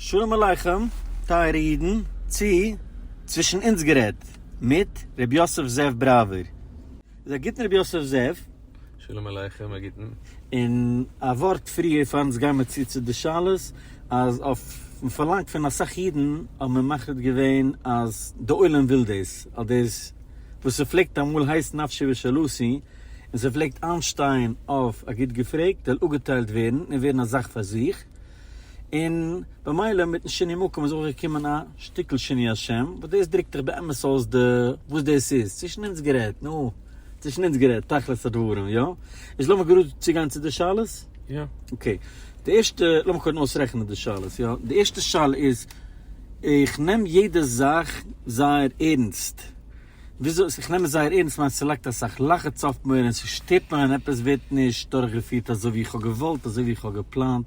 שלום עליכם טייערע אידן, צו צווישן אונז גערעדט, מיט ר' יוסף זאב בראווער. איז א גוטן ר' יוסף זאב. שלום עליכם, א גוטן. און א ווארט פריער פאר אונז גיימער צו צו די שאלות, אז אויפן פארלאנג פון אסאך אידן האבן מיר מחליט געווען אז די עולם וויל דאס, אז דאס וואס ס'פלעגט אמאל הייסן נפשי ושאלתי, און ס'פלעגט איינשטיין אויף א גוט געפרעגט, זאל אפגעטיילט ווערן און ווערן א זאך פאר זיך. און במילא מיטן שינוי מקום איז אויך געקומען א שטיקל שינוי השם, וואס דאס דרוקט דאך באמת אויס די וואס דאס איז, צווישן אונז גערעדט, נו, צווישן אונז גערעדט, תכלית הדברים, יא? איז לאמיר גראד צוגיין צו די שאלות? יא. okay, די ערשטע, לאמיר קודם אויסרעכענען די שאלות, יא? די ערשטע שאלה איז, איך נעם יעדע זאך זייער ערנסט, וויאזוי איך נעם עס זייער ערנסט מיינט ס'לייגט אסאך לחץ אויף מיר און ס'שטערט מיר ווען עפעס ווערט נישט דורכגעפירט אזוי ווי איך האב געוואלט אזוי ווי איך האב געפלאנט.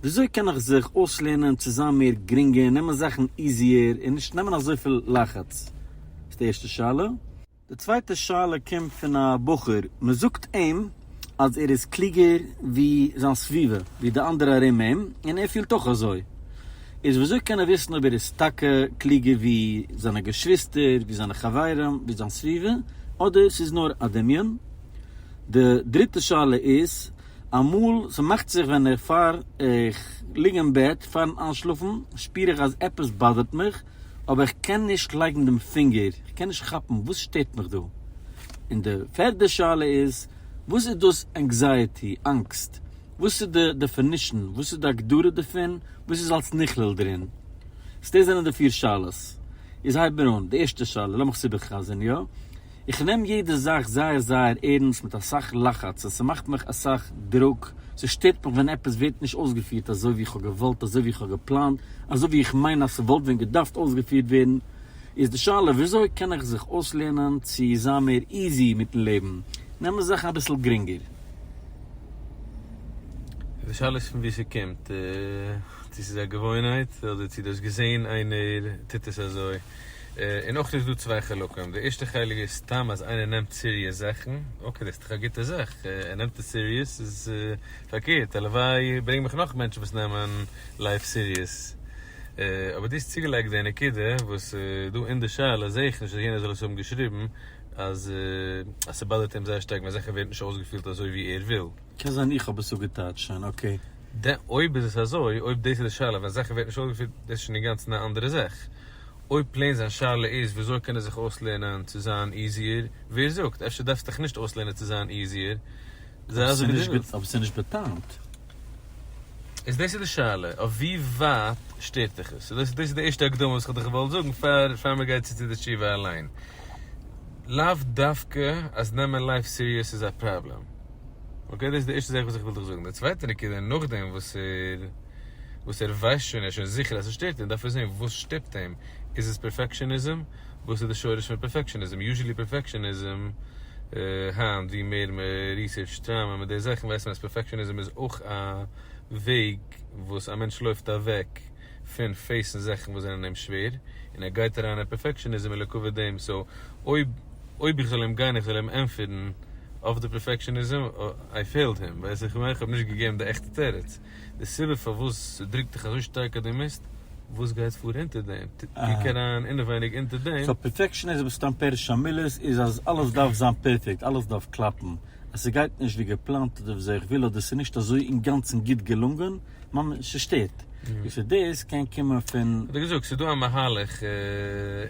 וויאזוי קען איך זיך אויסלערנען צו זיין מער גרינגער, נעמען זאכן easy ער און נישט נעמען אזויפיל לחץ? איז די ערשטע שאלה. די צווייטע שאלה קומט פון א בחור, מ'זאגט אים אז ער איז קלוגער ווי זיין סביבה, ווי די אנדערע ארום אים, און ער פילט אויך אזוי. איז וויאזוי קען ער וויסן אויב ער איז טאקע קלוגער ווי זיינע געשוויסטער, ווי זיינע חברים, ווי זיין סביבה, אדער ס'איז נאר א דמיון? די דריטע שאלה איז, אמאל ס'מאכט זיך ווען איך פאר איך ליג אין בעט פארן איינשלאפן שפיר איך אז עפעס באדערט מיך, אבער איך קען נישט לייגן דעם פינגער, איך קען נישט כאפן וואס שטערט מיך דא. און די פערדע שאלה איז, וואס איז דאס anxiety, אנגסט? וואס איז די definition, וואס איז די הגדרה דערפון, וואס איז אלס נכלל דערין? so דאס זענען די פיר שאלות. איז הייב מיר אן, די ערשטע שאלה, לאמיך עס איבער'חזר'ן, יא? איך נעם יעדע זאך זייער זייער ערנסט מיט אסאך לחץ און ס'מאכט מיך אסאך דרוק, ס'שטערט מיך ווען עפעס ווערט נישט אויסגעפירט אזוי ווי איך האב געוואלט, אזוי ווי איך האב געפלאנט, אזוי ווי איך מיין אז ס'וואלט ווען געדארפט אויסגעפירט ווערן. איז די שאלה וויאזוי קען איך זיך אויסלערנען צו זיין מער easy מיטן לעבן, נעמען זאכן אביסל גרינגער? די שאלה איז פון וואו ס'קומט, צו ס'איז א געוואוינהייט אדער צו דו האסט געזען איינער טוט עס אזוי. און אויך איז דא צוויי חלקים, די ערשטע חלק איז סתם אז איינער נעמט serious זאכן, okay דאס איז דאך א גוטע זאך, ער נעמט עס serious איז פארקערט, הלוואי ברענג מיך נאך מענטשן וואס נעמען life serious. אבער דו האסט צוגעלייגט די נקודה וואס דא אין די שאלה זעה איך נישט אז יענער זאל עס האבן געשריבן אז אז ס'באדערט אים זייער שטארק ווען זאכן ווערט נישט אויסגעפילט אזוי ווי ער וויל. קען זיין איך האב עס אפגעטייטשט שוין, okay. ד אויב איז עס אזוי, אויב דאס איז די שאלה ווען זאכן ווערט נישט אויסגעפירט, דאס איז שוין אינגאנצן א אנדערע זאך. אויב plain זיין שאלה איז וויאזוי קען ער זיך אויסלערנען צו זיין easy ער, ווער זאגט? אפשר דארפסטו דיך נישט אויסלערנען צו זיין easy ער, זיי אזוי ווי דו ווילסט. אבער ס'איז נישט באטאנט. איז דאס איז די שאלה, אויף ווי ווייט שטערט דיך עס? דאס איז די ערשטע הקדמה וואס איך האב דיך געוואלט זאגן פאר פאר מען גייט צו צו די תשובה אליין. לאו דווקא אז נעמען life serious איז א פראבלעם. okay, דאס איז די ערשטע זאך וואס איך וויל דיך זאגן. די צווייטע נקודה, נאכדעם וואס ער וואס ער ווייסט שוין, ער איז שוין זיכער אז עס שטערט אים, דארף ער זען וואס שטופט אים. איז עס perfectionism? וואס איז די שורש פון perfectionism? Usually perfectionism, היינט ווי מער מען research ט trauma מיט די זאכן ווייסט מען אז perfectionism איז אויך א וועג וואס א מענטש לויפט אוועק פון face ן זאכן וואס זענען אים שווער, און ער גייט אריין אין perfectionism און לכבוד דעם, so אויב אויב איך זאל אים גיין איך זאל אים ענטפערן אויף די perfectionism, I failed him, ווייס איך איך האב נישט געגעבן די עכטע תירוץ. די סיבה פארוואס ס'דרוקט דיך אזוי שטארק אז דו מוזט, וואס גייט פאר אונטער דעם? קוק אריין אינעווייניג אונטער דעם. So perfectionism סתם פירוש המילות איז אז אלעס דארף זיין פערפעקט, אלעס דארף קלאפן, אז ס'גייט נישט ווי געפלאנט אדער וויאזוי איך וויל אדער ס'איז נישט אזוי אינגאנצן גוט געלונגען, ממש ס'שטערט. סאו דאס קען קומען פון. האט ער געזאגט, ס'איז דא א מהלך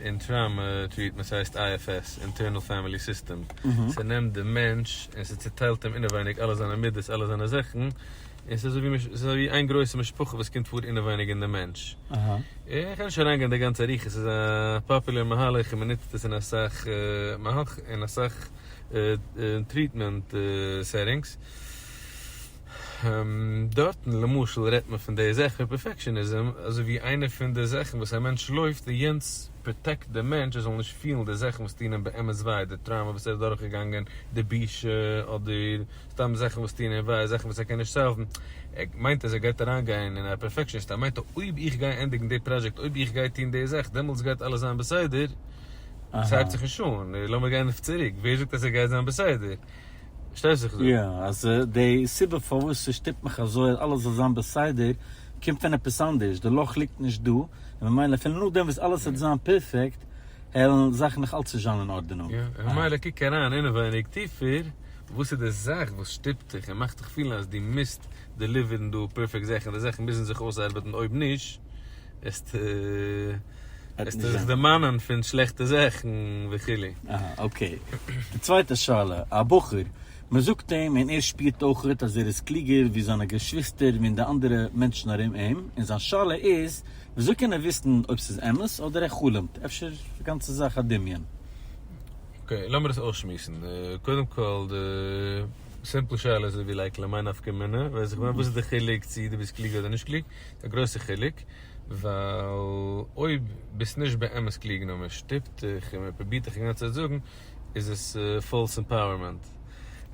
אין trauma treatment ס'הייסט IFS, Internal Family System, ס'נעמט די מענטש און ס'צוטיילט אים אינעווייניג אלע זיינע מידות אלע זיינע זאכן, און ס'איז אזוי ווי ס'איז אזוי ווי איין גרויסע משפחה וואס קומט פאר אינעווייניג אין די מענטש. איך קען נישט אריינגיין אין די גאנצע אריכות, ס'איז א פאפולער מהלך און מ'נוצט עס אין אסאך מהלך אין אסאך treatment settings. דארטן למשל רעדט מען פון די זאך פון perfectionism אזוי ווי איינע פון די זאכן וואס א מענטש לויפט און יענץ protect די מענטש ער זאל נישט פילן די זאכן וואס טוען אים באמת וויי, די trauma וואס ער איז דורכגעגאנגען, די בושה אדער סתם זאכן וואס טוען אים וויי, זאכן וואס ער קען נישט solve ן, ער מיינט אז ער גייט אריינגיין אין א perfectionist, ער מיינט אז אויב איך גיי ענדיגן די פראדזשעקט, אויב איך גיי טון די זאך, דעמאלטס גייט אלעס זיין בסדר, ס'הייבט זיך נישט אן, לאמיר גיין אויף צוריק, ווער זאגט אז ס'גייט זיין בסדר? פארשטייסט וואס איך זאג? יא, אז די סיבה פארוואס ס'שטופט מיך אזוי אז אלעס זאל זיין בסדר, קומט פון עפעס אנדערש, די לאך ליגט נישט דא, און ממילא אפילו נאכדעם וואס אלעס וועט זיין פערפעקט, העלן זאכן נאך אלץ נישט זיין אין ארדענונג. יא, און ממילא קוק אריין אינעווייניג טיפער, וואס איז די זאך וואס שטופט דיך און מאכט דיך פילן אז דו מוזט deliver ן דא פערפעקט זאכן, די זאכן מוזן זיך אויסארבעטן אויב נישט וועסטו זיך דערמאנען פון שלעכטע זאכן וכו'. אהא okay. די צווייטע שאלה, א בחור, מען זאגט אים און ער שפירט אויכעט אז ער איז קלוגער ווי זיינע געשוויסטער ווי די אנדערע מענטשן ארום אים, און זיין שאלה איז, וויאזוי קען ער וויסן אויב ס'איז אמת אדער ער חלומ'ט? אפשר איז די גאנצע זאך א דמיון? okay, לאמיר עס אויסשמועסן. קודם כל די simple שאלה איז אזויווי like למאי נפקא מינה, ווייס איך וואס איז די חילוק צו דו ביסט קלוג אדער נישט קלוג? א גרויסע חילוק, ווייל אויב ביסט נישט באמת קלוג נאר מען שטופט דיך און מען פרובירט דיך די גאנצע צייט זאגן, איז עס false empowerment.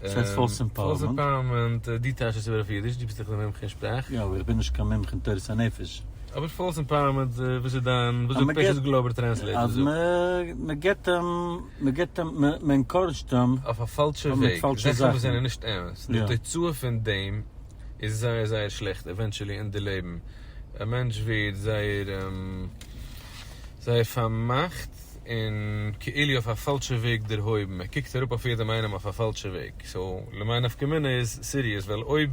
וואס הייסט false empowerment? False empowerment, דו טייטש עס איבער אויף אידיש, דו ביסט דאך דער מומחה אין שפראך. יא, אבער איך בין נישט קיין מומחה אין תורת הנפש. אבער false empowerment, וואס איז דיין, וואס זאגט פשט גלאבער translator אז מען געבט אים, מען געבט אים, מען encourage ט אים. אויף א פאלשע וועג, זאכן וואס זענען נישט אמת. די תוצאה פון דעם איז זייער זייער שלעכט eventually אין די לעבן. א מענטש ווערט זייער זייער פארמאכט און כאילו אויף א פאלשע וועג דערהויבן, ער קוקט אראפ אויף יעדעם איינעם אויף א פאלשע וועג, so למאי נפקא מינה איז serious, ווייל אויב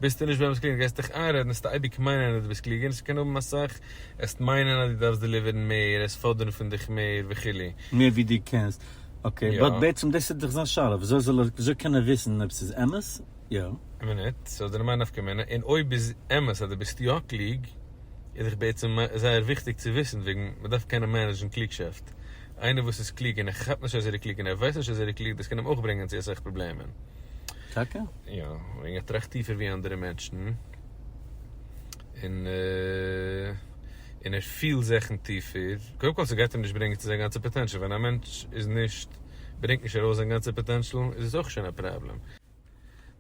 ביסטו נישט באמת קלוג און גייסט דיך איינרעדן וועסטו אייביג מיינען אז דו ביסט קלוגער און ס'קען האבן אסאך, עסט מיינען אז דו דארפסט deliver ן מער, עסט פאדערן פון דיך מער וכו'. מער ווי דו קענסט. Okay, but בעצם דאס איז דאך זיין שאלה, וויאזוי זאל ער, וויאזוי קען ער וויסן אויב ס'איז אמת? יא. א מינוט, so די למאי נפקא מינה, און אויב איז אמת אז דו ביסט יא קלוג, איז דאך בעצם זייער וויכטיג צו וויסן וועגן מען דארף קענען manage ן קלוגשאפט. איינער וואס איז קלוג און ער כאפט נישט אז ער איז קלוג און ער ווייסט נישט אז ער איז קלוג, דאס קען אים אויך ברענגען צו אסאך פראבלעמען. טאקע? יא, וועגן ער טראכט טיפער ווי אנדערע מענטשן, און און ער פילט זאכן טיפער. קודם כל ס'גייט אים נישט ברענגען צו זיין גאנצע potential, ווען א מענטש איז נישט, ברענגט נישט ארויס זיין גאנצע potential, איז עס אויך שוין א פראבלעם.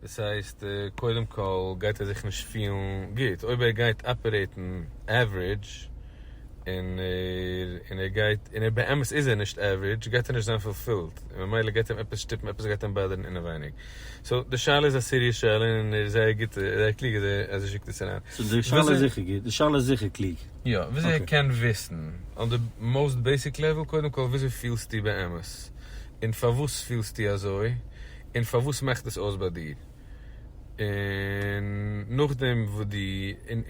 דאס הייסט, קודם כל גייט ער זיך נישט פילן גוט, אויב ער גייט operate ן average, און ער און ער גייט און ער באמת איז ער נישט average, גייט ער נישט זיין fulfilled, און ממילא גייט אים עפעס שטופן, עפעס גייט אים bother ן אינעווייניג. So די שאלה איז א serious שאלה און ער איז זייער גוט, זייער קלוג אז ער שיקט עס אריין. So די שאלה איז זיכער גוט, די שאלה איז זיכער קלוג. יא, וויאזוי ער קען וויסן, on די most basic level, קודם כל וויאזוי פילסטו באמת? און פארוואס פילסטו אזוי? און פארוואס מאכט עס אויס ביי דיר? און נאכדעם וואס דו,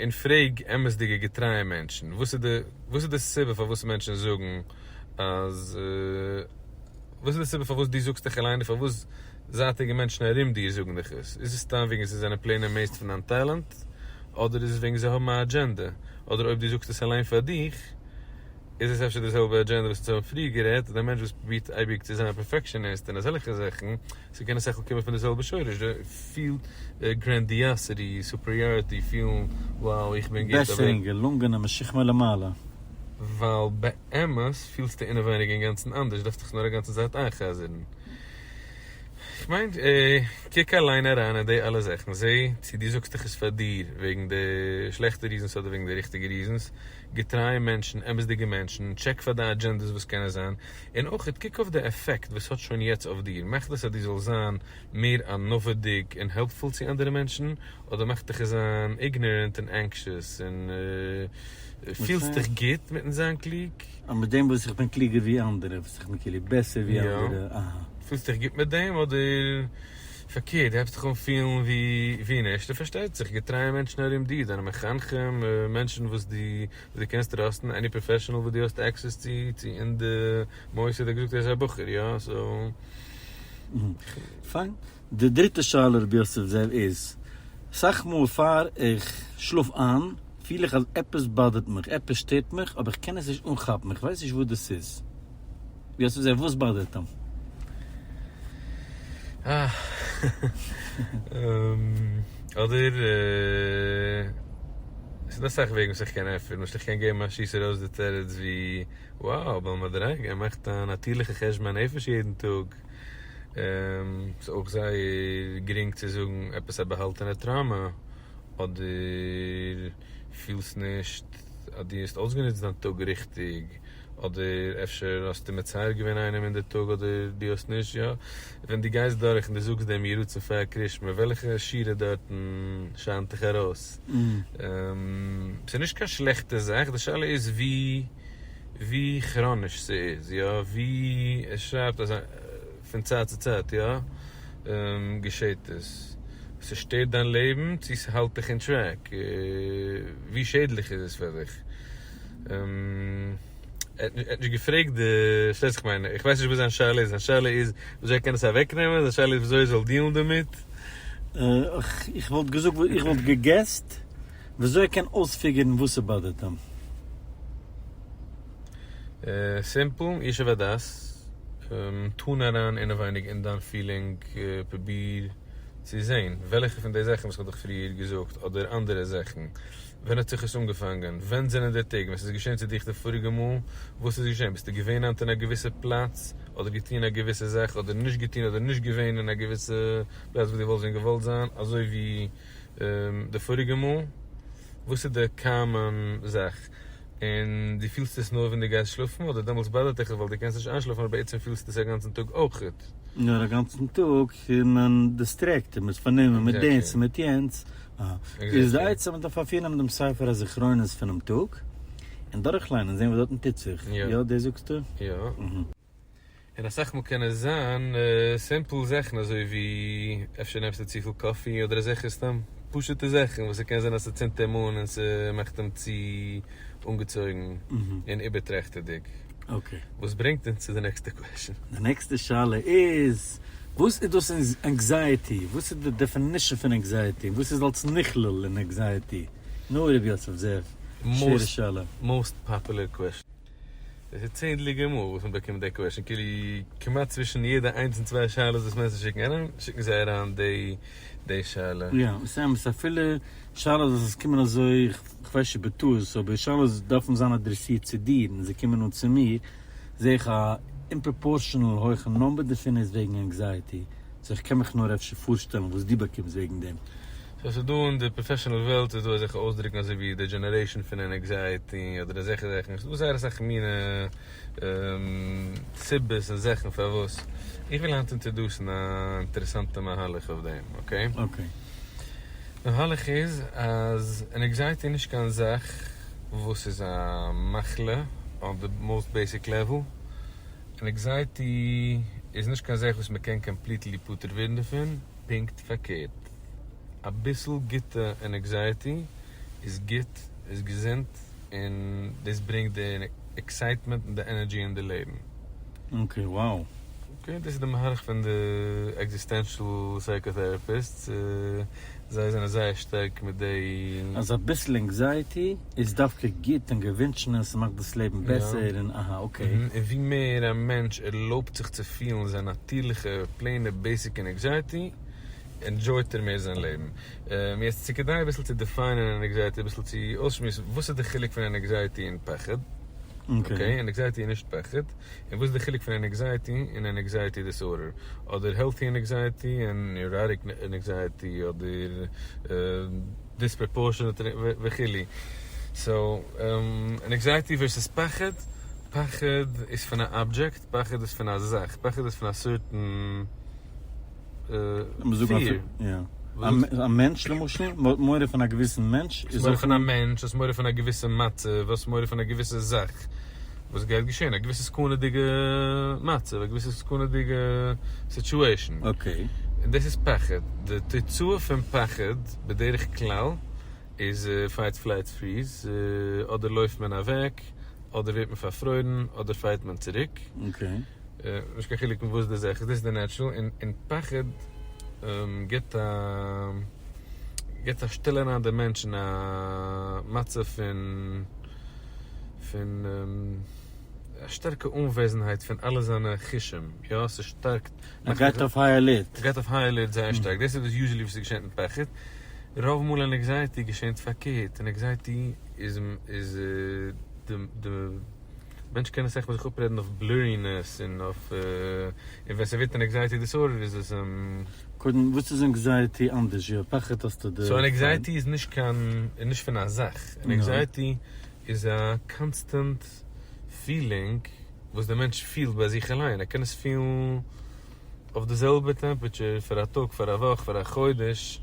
און פרעג אמת'דיגע געטרייע מענטשן, וואס איז די, וואס איז די סיבה פארוואס מענטשן זאגן אז, וואס איז די סיבה פארוואס דו זאגסט דיך אליין און פארוואס זייטיגע מענטשן ארום דיר זאגן דיך עס? איז עס סתם וועגן זיי זענען plain amazed פון דיין טאלאנט? אדער איז עס וועגן זיי האבן א אדזשענדע? אדער אויב דו זאגסט עס אליין פאר דיך, איז עס אפשר די זעלבע אדזשענדע וואס אונז האבן פריער גערעדט, דער מענטש וואס פרובירט אייביג צו זיין א perfectionist און אזעלכע זאכן, ס'קען אסאך מאל קומען פון די זעלבע שורש, די פיל grandiosity, superiority, פילן wow איך בין גוט, אבער. בעסער און געלונגענע משכמו למעלה. ווייל באמת פילסטו אינעווייניג אינגאנצן אנדערש, דארפסט דיך נאר א גאנצע צייט איינ'חזר'ן. כ'מיין, קוק אליין אריין אין די אלע זאכן, זע צו דו זאגסט דיך עס פאר דיר וועגן די שלעכטע reasons אדער וועגן די ריכטיגע reasons, געטרייע מענטשן, אמת'דיגע מענטשן, check פאר די אדזשענדעס וואס קענען זיין, און אויך קוק אויף די עפעקט וואס האט שוין יעצט אויף דיר, מאכט עס אז דו זאלסט זיין מער ענוות'דיג און helpful צו אנדערע מענטשן, אדער מאכט דיך עס זיין ignorant און anxious און פילסט דיך גוט מיטן זיין קלוג? אה, מיט דעם וואס איך בין קלוגער ווי אנדערע, וואס איך בין כאילו בעסער ווי אנדערע, אהא. פילסט דיך גוט מיט דעם אדער פארקערט, דו הייבסט דיך אן פילן ווי ווי נישט, און פארשטייט זיך געטרייע מענטשן ארום דיר, דיינע מחנכים, מענטשן וואס דו וואס דו קענסט trust ן, any professional וואס דו האסט access צו, צו אין די מוסד האט געזאגט ער איז א בחור, יא, so. פיין. די דריטע שאלה רבי יוסף זאב איז, אסאך מאל פאר איך שלאף איין פיל איך אז עפעס bother ט מיך, עפעס שטערט מיך, אבער איך קען עס נישט אנכאפן, איך ווייס נישט וואס דאס איז. רבי יוסף זאב, וואס bother ט אים? אדער ס'איז דא אסאך וועגן וואס איך קען ענטפערן, למשל איך קען געבן א שיס ארויס די תירוץ ווי, wow, בעל מדריגה, ער מאכט א נאטירליכע חשבון הנפש יעדן טאג. ס'איז אויך זייער גרינג צו זאגן עפעס א באהאלטענע טראומא, אדער פילסט נישט. אז דו האסט אויסגענוצט דיין טאג ריכטיג, אדער אפשר האסטו מצער געווען איינעם אין די טאג אדער דו האסט נישט, יא? ווען דו גייסט דורך און דו זאגסט דעם יהי רצון פאר קריאת שמע, וועלכע שורה דארטן שיינט דיך ארויס? ס'איז נישט קיין שלעכטע זאך, די שאלה איז ווי ווי כראניש ס'איז, יא? ווי ער שרייבט אז פון צייט צו צייט, יא? געשעט עס. ס'שטערט דיין לעבן צו ס'האלט דיך אין track? ווי שעדליך איז עס פאר דיך? ער האט נישט געפרעגט די, פארשטייסט וואס איך מיין? איך ווייס נישט וואס זיין שאלה איז, זיין שאלה איז וויאזוי ער קען עס אוועקנעמען, זיין שאלה איז וויאזוי ער זאל deal ן דערמיט. איך וואלט געזאגט, איך וואלט גע guess ט וויאזוי ער קען אויספיגערן וואס ס' bother ט אים. Simple, ישוב הדעת, טון אריין אינעווייניג אין דיין feeling, פרוביר צו זען וועלכע פון די זאכן וואס איך האב דיך פריער געזאגט אדער אנדערע זאכן ווען האט זיך עס אנגעפאנגען? ווען זענען די טעג? ווען ס'איז געשען צו דיך די פאריגע מאל? וואס איז געשען? ביסטו געווען היינט אין א געוויסע פלאץ? אדער געטון א געוויסע זאך? אדער נישט געטון אדער נישט געווען אין א געוויסע פלאץ וואו דו וואלסט ווען געוואלט זיין אזוי ווי די פאריגע מאל? וואס איז די common זאך? און דו פילסט עס נאר ווען דו גייסט שלאפן? אדער דעמאלטס bother ט דיך עס ווייל דו קענסט נישט איינשלאפן אבער בעצם פילסטו עס א גאנצן טאג אויכעט? נאר א גאנצן טאג איז מען distracted, מען איז פארנומען מיט דאס און מיט יענץ, איז די עצה מען דארף אפירנעמען דעם ספר הזכרונות פונעם טאג און דורכליינען זען וואס דארטן טוט זיך, יא דאס זאגסטו? יא. און אסאך מאל קען עס זיין simple זאכן אזוי ווי אפשר נעמסטו צופיל coffee אדער אזעלכע סתם פשוטע זאכן וואס ס'קען זיין אז ס'צינדט אים אן און ס'מאכט אים צו אנגעצויגן און איבערטראכטעדיג. Okay. וואס ברענגט אונז צו די נעקסטע question. די נעקסטע שאלה איז, וואס איז דאס anxiety? וואס איז די definition פון anxiety? און וואס איז אלס נכלל אין anxiety? נו ר' יוסף זאב, שווערע שאלה. Most popular question. דאס איז צענדליגער מאל וואס מען באקומט די question, כאילו כמעט צווישן יעדע איינס און צוויי שאלות וואס מענטשן שיקן אריין, שיקן זיי אריין די שאלה. יא, ס'אמת, אפילו שאלות וואס עס קומען אזוי, כ'ווייס נישט בטעות, אבער שאלות דארפן זיין אדרעסירט צו דיר און זיי קומען אן צו מיר, זעה איך א אומפראפארשענעל הויכע number דערפון איז וועגן anxiety, so איך קען מיך נאר אפשר פארשטעלן וואס דו באקומסט וועגן דעם. So ס'איז דא אין די professional וועלט איז דא אזעלכע אויסדרוקן אזוי ווי די generation פון אן anxiety אדער אזעלכע זאכן, ס'איז דא זייער אסאך מינע סיבות און זאכן פארוואס. איך וויל היינט introduce ן א אינטערעסאנטע מהלך אויף דעם, okay? Okay. די מהלך איז אז אן anxiety איז נישט קיין זאך וואס איז א מחלה on the most basic level, אן anxiety איז נישט קיין זאך וואס מ'קען completely פטור ווערן דערפון, פונקט פארקערט, אביסל גוטע anxiety איז גוט, איז געזונט, און דאס ברענגט די excitement און די energy אין די לעבן. Okay, wow. Okay, דאס איז די מהלך פון די existential psychotherapists, זיי זענען זייער שטארק מיט די. אז אביסל anxiety איז דווקא גוט און געווינטשן און ס'מאכט דאס לעבן בעסער און אהא okay. און ווי מער א מענטש ערלויבט זיך צו פילן זיין נאטירליכע plain basic anxiety, enjoy ט ער מער זיין לעבן. יעצט ס'איז כדאי אביסל צו define ען אן anxiety, אביסל צו אויסשמועסן וואס איז די חילוק פון אן anxiety און פחד. Okay, אן anxiety איז נישט פחד. און וואס איז די חילוק פון אן anxiety און אן anxiety disorder? אדער healthy anxiety און neurotic anxiety אדער disproportionate וכו'. So, אן anxiety versus פחד, פחד איז פון א object, פחד איז פון א זאך, פחד איז פון א certain fear. א מענטש למשל, מען האט מורא פון א געוויסן מענטש, האסט מורא פון א מענטש, האסט מורא פון א געוויסע מצב, האסט מורא פון א געוויסע זאך וואס גייט געשען, א געוויסע סכנה'דיגע מצב, א געוויסע סכנה'דיגע situation. Okay. און דאס איז פחד. די תוצאה פון פחד בדרך כלל איז fight flight freeze, אדער לויפט מען אוועק, אדער ווערט מען פארפרוירן, אדער fight מען צוריק. Okay. נישט קיין חילוק וואס די זאך איז, דאס איז די natural, און פחד גיבט א גיבט א שטעל אריין די מענטש אין א מצב פון פון א שטארקע אנוועזנהייט פון אלע זיינע חושים, יא ס'שטארקט. ער גייט אויף high alert. ער גייט אויף high alert זייער שטארק, דאס איז וואס usually וואס ס'געשענט מיט פחד, רוב מאל אן anxiety געשענט פארקערט, אן anxiety איז איז די די. מענטש קען אסאך מאל זיך אפרעדן אויף blurriness און אויף און ווען ס'ווערט אן anxiety disorder איז עס. קודם וואס איז anxiety אנדערש ווי א פחד האסטו די. So אן anxiety איז נישט קיין איז נישט פון א זאך, אן anxiety. איז א constant feeling וואס דער מענטש פילט ביי זיך אליין, ער קען עס פילן אויף די זעלבע temperature פאר א טאג, פאר א וואך, פאר א חודש.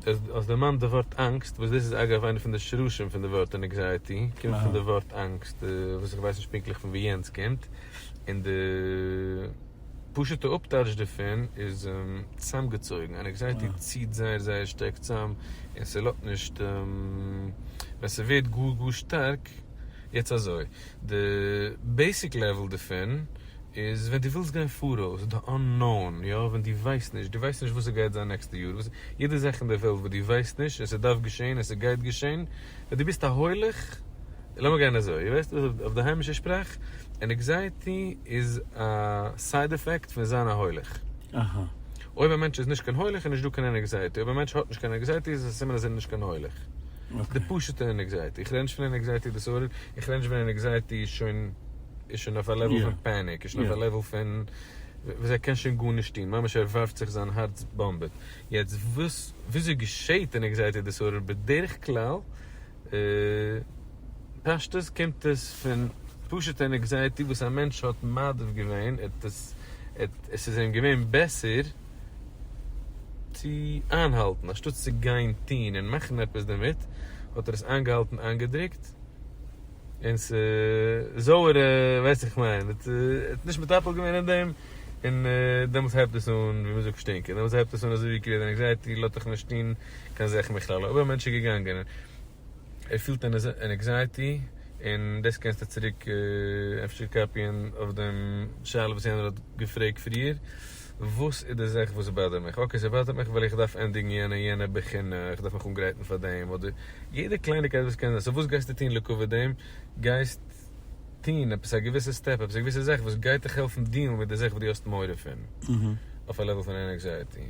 האסט דערמאנט די ווארט אנגסט, וואס דאס איז אגב איינע פון די שרשים פון די ווארט anxiety, קומט פון די ווארט אנגסט, וואס איך ווייס נישט פונקטליך פון ווי יענץ קומט, און די פשוט'ע אפטייטש דערפון איז צאמגעצויגן, אן anxiety ציט זייער זייער שטארק צאם, און ס'לאזט נישט, ווען ס'ווערט גאר גאר שטארק, יעצט אזוי, די basic level דערפון איז ווען דו ווילסט גיין פאראויס, די unknown, יא, ווען דו ווייסט נישט, דו ווייסט נישט וואס ס'גייט זיין נעקסטע יאר, וואס, יעדע זאך אין די וועלט וואס דו ווייסט נישט און ס'דארף געשען און ס'גייט געשען, ווען דו ביסט א הולך, לאמיר גיין אזוי, איר ווייסט אויף די היימישע שפראך, anxiety איז א side effect פון זיין א הולך. אויב א מענטש איז נישט קיין הולך איז נישט דא קיין anxiety, אויב א מענטש האט נישט קיין anxiety איז עס א סימן אז ער איז נישט קיין הולך. די פשוט'ע anxiety, איך רעד נישט פון anxiety disorder, איך רעד נישט ווען anxiety איז שוין איז שוין אויף א level פון panic, איז שוין אויף א level פון וואס ער קען שוין גארנישט טון, ממש ער ווארפט זיך זיין הארץ באמבעט. יעצט וואס וויאזוי געשעהט אן anxiety disorder? בדרך כלל פשטות קומט עס פון פשוט'ע anxiety וואס א מענטש האט מעדיף געווען, ער האט עס עס איז אים געווען בעסער צו איינהאלטן אנשטאט צו גיין טון און מאכן עפעס דערמיט, האט ער עס איינגעהאלטן איינגעדרוקט, און ס'זויערע ווייסט איך מיין, האט נישט מטפל געווען אין דעם, און דעמאלטס הייבט עס אן ווי מ'זאגט שטינקען, דעמאלטס הייבט עס אן אזוי ווי קריעטן anxiety לאזט דיך נישט טון קיין זאכן בכלל, אויב א מענטש איז געגאנגען ער פילט אן anxiety, און דאס קענסטו צוריק אפשר קאפיען אויף דעם שאלה וואס יענער האט געפרעגט פריער, וואס איז די זאך וואס באדערט מיך? okay ס'באדערט מיך ווייל איך דארף ענדיגן יענע יענע בחינה, איך דארף מיך אנגרייטן פאר דעם, אדער יעדע קלייניגקייט וואס קען זיין, so וואס גייסטו טון לכבוד דעם? גייסט טון עפעס א געוויסע step, עפעס א געוויסע זאך וואס גייט דיך העלפן דיעלן מיט די זאך וואס דו האסט מורא פון, אויף א level פון anxiety,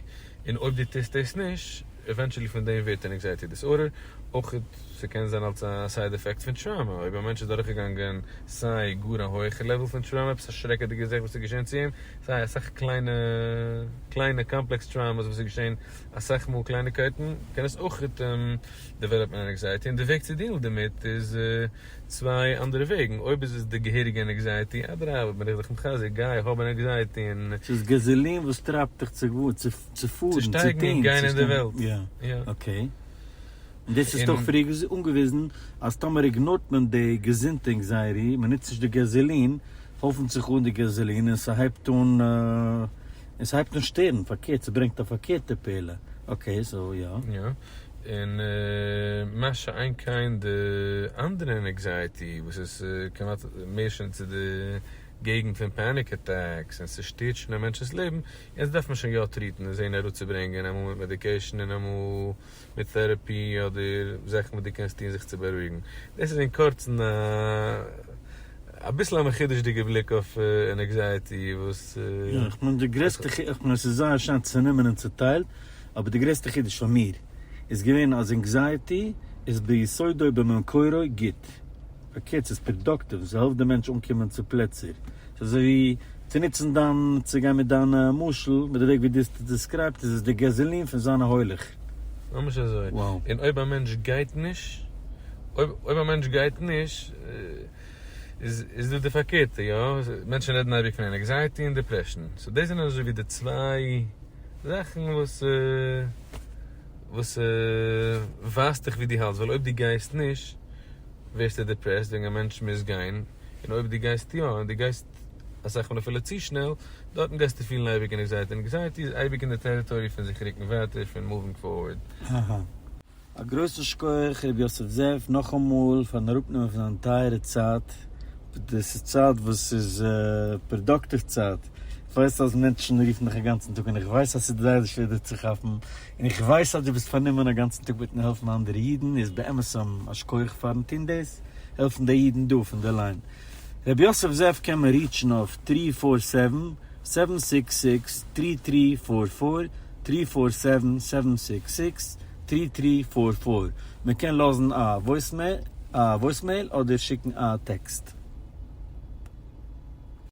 און אויב דו טוסט דאס נישט, eventually פון דעם ווערט אן anxiety disorder, אויך ס'קען זיין אלס א side effect פון trauma, אויב א מענטש איז דורכגעגאנגען סיי גאר א הויעכע level פון trauma, עפעס א שרעקעדיגע זאך וואס איז געשען צו אים, סיי אסאך קליינע קליינע complex traumas וואס איז געשען אסאך מאל קלייניקייטן, קען עס אויך דעוועלאפן אן anxiety, און די וועג צו דיעלן דערמיט איז צוויי אנדערע וועגן, אויב איז עס די געהעריגע anxiety, אדרבה בין איך דיך מחזק, גיי האב אן anxiety און. ס'איז gasoline וואס טרייבט דיך צו צו פארן, צו שטייגן און גיין אין די וועלט. יא, okay. און דאס איז דאך פריער אנגעוויזן אז טאמער איגנארט מען די געזונטע anxiety, מען נוצט נישט די gasoline, הויפנט זיך אן די gasoline און ס'הייבט אן און ס'הייבט אן שטערן, פארקערט ס'ברענגט א פארקערטע פעולה. okay, so יא. יא. און מה שאין כן די אנדערע anxiety וואס איז כמעט מער שוין צו די געגנט פון panic attacks און ס'שטערט שוין א מענטש'ס לעבן, יעצט דארף מען שוין יא טריטן און זען אראפצוברענגען אמאל מיט medication און אמאל מיט therapy אדער זאכן וואס דו קענסט טון זיך צו בארואיגן. דאס איז אין קורצן א אביסל א מחודש'דיגע בליק אויף anxiety וואס. יא, איך מיין די גרעסטע חידוש, איך מיין עס איז זייער שיין צונומען און צוטיילט, אבער די גרעסטע חידוש פאר מיר איז געווען אז anxiety איז ביסודו ובמקורו גוט. פארקערט ס'איז productive, ס'העלפט די מענטש אנקומען צו פלעצער. ס'איז אזוי ווי צו נוצן דיין, צו גיין מיט דיין משל, מיט די וועג ווי דו האסט עס described, איז עס די gasoline פון זיין א הולך. ממש אזוי. און אויב א מענטש גייט נישט, אויב אויב א מענטש גייט נישט, איז איז דא די פארקערטע, יא? מענטשן רעדן אייביג פון anxiety און depression. so דאס זענען אזוי ווי די צוויי זאכן וואס וואס ווייזט דיך ווי דו האלטסט, ווייל אויב דו גייסט נישט, ווערסטו depressed וועגן א מענטש מוז גיין, און אויב דו גייסט יא, און דו גייסט אסאך מאל אפילו צו שנעל, דארטן גייסטו פילן אייביג anxiety, anxiety איז אייביג אין די territory פון זיך רוקן ווייטער, פון moving forward. אהא. א גרויסן שכוח ר' יוסף זאב נאכאמאל פארן אראפנעמען פון זיין טייערע צייט, דאס איז צייט וואס איז productive צייט, איך ווייס אז מענטשן רופן דיך אגאנצן טאג און איך ווייס אז ס'איז זייער שווער דיר צו כאפן, און איך ווייס אז דו ביסט פארנומען אגאנצן טאג מיטן העלפן אנדערע אידן, איז באמת א שכוח פארן טון דאס, העלפן די אידן דא פון די line. רבי יוסף זאב קען מען ריטשן אויף three four seven, seven six six, three three four four, three four seven, seven six six, three three four four. מען קען לאזן א voicemail אדער שיקן א טעקסט.